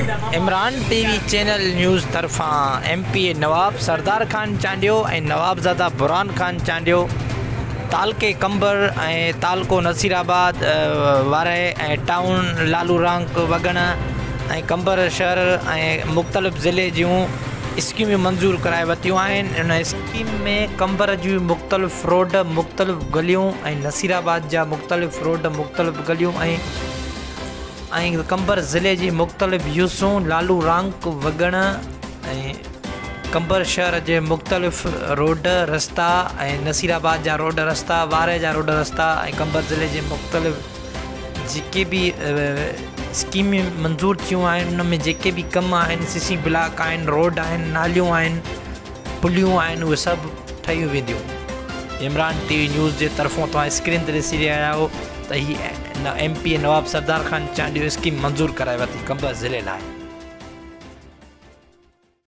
Imran T V channel news طرفان M P A Nawab Sardar Khan Chandio ۽ Nawabzada Burhan Khan Chandio تعلقي قمبر ۽ تعلقو نصير آباد Warah ۽ town Lalu رانڪ وڳڻ ۽ قمبر شهر ۽ مختلف ضلعي جون اسڪيمون منظور ڪرائي ورتيون آهن ان اسڪيم ۾ قمبر جون مختلف روڊ مختلف گليون ۽ نصير آباد جا مختلف روڊ مختلف گليون ۽ ۽ قمبر ضلعي جي مختلف يوسون لالو رانڪ وڳڻ ۽ قمبر شهر جي مختلف روڊ رستا ۽ نصير آباد جا روڊ رستا وارهه جا روڊ رستا ۽ قمبر ضلعي جي مختلف جيڪي به اسڪيمون منظور ٿيون آهن ان ۾ جيڪي به ڪم آهن سي سي بلاڪ آهن روڊ آهن ناليون آهن پليون آهن اهي سڀ ٺهيون وينديون عمران ٽي وي نيوز جي طرفون توهان اسڪرين تي ڏسي رهيا آهيو ته هي M P A Nawab Sardar Khan Chandio scheme منظور ڪرائي ورتي قمبر ضلعي لاء.